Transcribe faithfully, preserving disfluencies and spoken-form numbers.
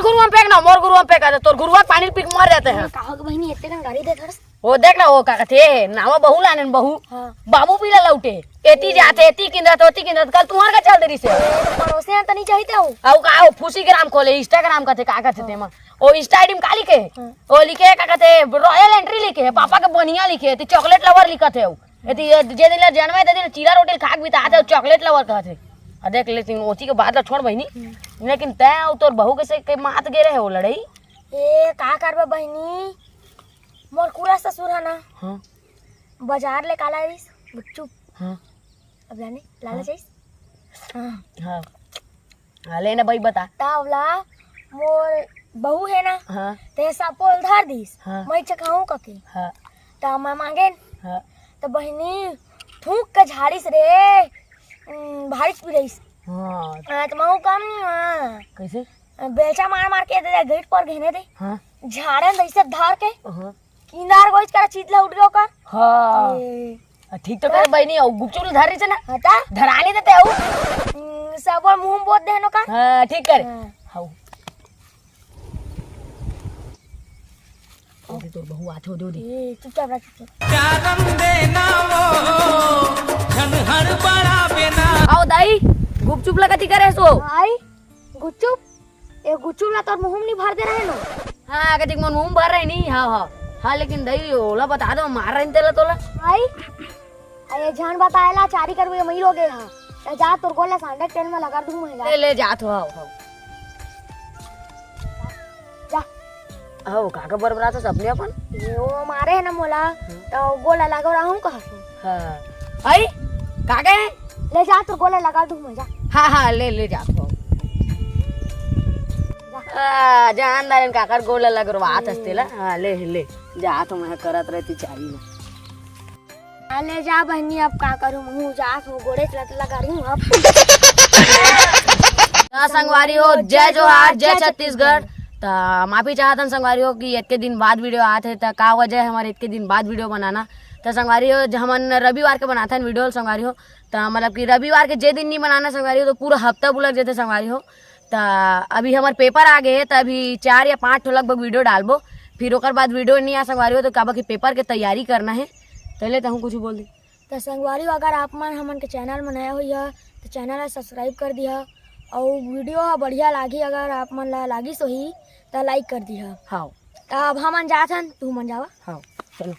गुरुआ म फेंक ना, मोर गुरुआ म फेंक, तोर गुरुआ के पानी पी के मर जाते हैं। का हो गे बहिनी, एते कन गारी दे थोड़ा सा। वो देख ना, वो का कथे, नावा बहू लाने न बहू। हाँ। बाबू पीला लौटे, एती जाथे, एती किंदत, ओती किंदत, कल तुम्हार का चल दे रही से। पड़ोसी हैं तो नहीं चाहिए हो। अउ का, वो फूसी ग्राम खोले, Instagram कथे, का कथे तेमा। वो Insta ID म का लिखे? हाँ। वो लिखे, का कथे, royal entry लिखे, पापा के बनिया लिखे, ते chocolate lover लिखत हे वो। एती ये जे दिन ला जन्मे, ते दिन चीला रोटी खा के बिता, ते chocolate lover कहत हे। आ देख, लेकिन ओती के बात ला छोड़ बहिनी, हम्म। लेकिन तैं अउ तोर बहू के से के मात गे रहे हो लड़ई। ए, का करबे बहिनी, मोर कुरा ससुर है ना, हाँ। बाजार ले काला रिस, गुपचुप। हाँ। अब जाने, लाला हाँ। चाहिस? हाँ। हाँ। हाँ, ले ना भाई, बता। तावला, मोर बहू है ना, हाँ। ते सापोल धर दिस, हाँ। मैं चखाऊं कके। हाँ। ता मैं मांगेन, हाँ। तो बहिनी थूक के झाड़िस रे, उम, भारी पी रहीस। हाँ। हाँ, तो महू कम नहीं हुआ। कैसे? बेलचा मार मार के दे दे, गेट पर घेने दे। हाँ। झाड़न जैसे धर के। हाँ। किनार गोइच कर चीत ला उठ गयो कर। हाँ। ए। आ, ठीक तो करे बहिनी, अउ गुपचुप ला धर रही से ना? हाँ ता? धरा नहीं देते हूँ। हम्म, सब और मुंह बोत देनो का? हाँ, ठीक करे। हाँ। हाउ। ओके, तोर बहू आछो दो दे। ए, चुपचाप रह, चुपचाप। कारण देना वो, झन हड़बड़ाबे ना। आओ दाई, गुपचुप ला कथी करे सो? आई, गुपचुप? ए गुपचुप ला तोर मुंह में नहीं भर दे रहे नो? हाँ, कथी के मन मुंह में भर रहे नहीं? हाँ, हाँ। हाँ, लेकिन दाई, ओला बता दो, मार रहे तेला तोला। आई, अरे जान बताएला, चारी करबे मई लोगे हा। ए जा, तोर गोला सांडे तेल में लगा दूं मैं, जा। ले, ले, जात हो, आओ, आओ। जा। आओ, काका बरबरा तो सपने अपन? ये वो मारे है ना मोला, हम्म। तो गोला लगा रहा हूँ कहा। हाँ। आई, काका है? ले जा, तोर गोला लगा दूं मैं, जा। हाँ, हाँ, ले, ले, जात हो। जा। आ, जान दारन काकर गोला लगरवात हम्म। हस्ते ला। हाँ, ले, ले, जात हो, मैं करत रहती चारी में। आ, ले जा बहिनी, अब का करूँ, मुँह जात हो, गोड़े चलत लगा रहूँ अब। त संगवारी हो, जय जोहार, जय छत्तीसगढ़। त माफी चाहत हन संगवारी हो कि इतके दिन बाद वीडियो आत हे, त का वजह हे हमर इतके दिन बाद वीडियो बनाना। त संगवारी हो, ज-, हमन रविवार के बनाथन वीडियो संगवारी हो। त मतलब कि रविवार के जे दिन नहीं बनाना संगवारी हो, तो पूरा हफ्ता बुलक जेथे संगवारी हो। त अभी हमर पेपर आ गे हे, त अभी चार या पाँच ठो लगभग वीडियो डालबो, फिर ओकर बाद वीडियो नहीं आ संगवारी हो, तो काबर कि पेपर के तैयारी करना हे। त ले तहूँ कुछ बोल दे। त संगवारी हो, अगर आप मन हमन के चैनल में नया होइहा, त चैनल ला सब्सक्राइब कर दिहा, अउ वीडियो ह बढ़िया लागी, अगर आप मन ला लागिस होही, त लाइक कर दिहा। हाँ। त अब हमन जात हन, तू मन जावा। हाँ, चलो।